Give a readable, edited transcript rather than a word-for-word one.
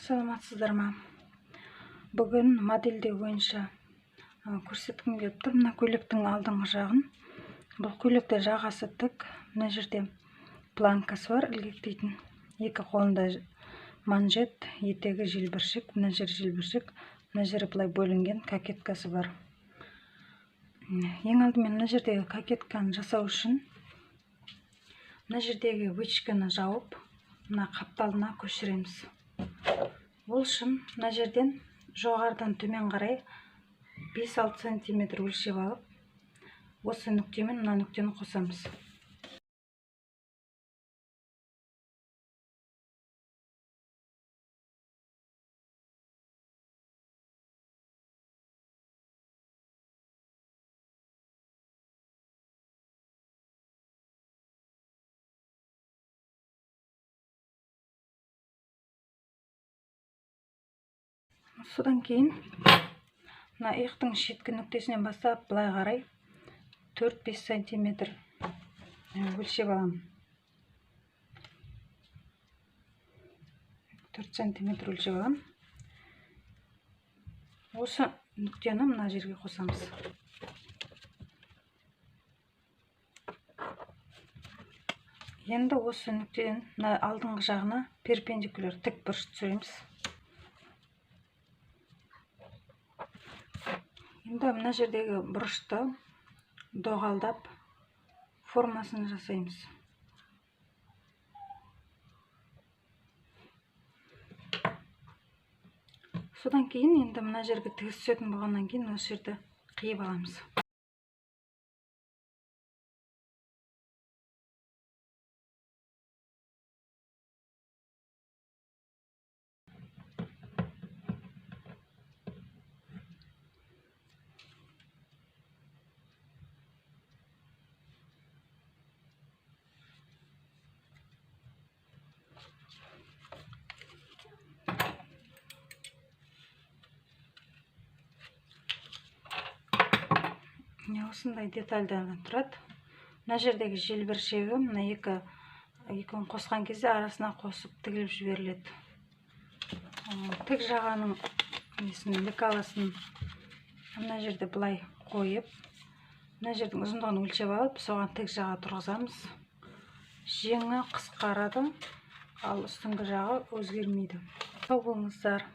Саламатсыздар ма? Бүгін модельдеу бойынша көрсеткім келіп тұр. Мына көйлектің алдыңғы жағын. Бұл көйлекте жағасы тік. Мына жерде планкасы бар, ілгектейтін. Екі қолында манжет, етегі желбіршік, мына жері желбіршік, мына жері былай бөлінген кокеткасы бар. Ең алдымен мына жердегі кокетканы жасау үшін мына жердегі вытяжканы жауып, мына қапталына көшіреміз. Ол үшін мына жерден жоғарыдан төмен қарай 5-6 сантиметр өлшеп алып, осы нүктемен мына нүктені қосамыз. Содан кейін мына иықтың шеткі нүктесінен бастап былай қарай 4-5 сантиметр өлшеп аламын. 4 сантиметр өлшеп аламын. Осы нүктені мына жерге қосамыз. Енді осы нүктеден мына алдыңғы жағына перпендикуляр тік бұрыш түсіреміз. Енді мына жердегі бұрышты доғалдап формасын жасаймыз. Содан кейін енді мына жерге тігіс түсетін болғаннан кейін осы жерді қиып аламыз. Осындай детальдардан тұрады. Мына жердегі желбіршегі мына екеуін қосқан кезде арасына қосып тігіліп жіберіледі. Тік жағаның несін, лекаласын мына жерде былай қойып, мына жердің ұзындығын өлшеп алып, соған тік жаға тұрғызамыз. Жеңі қысқарады, ал үстіңгі жағы өзгермейді. Сау болыңыздар.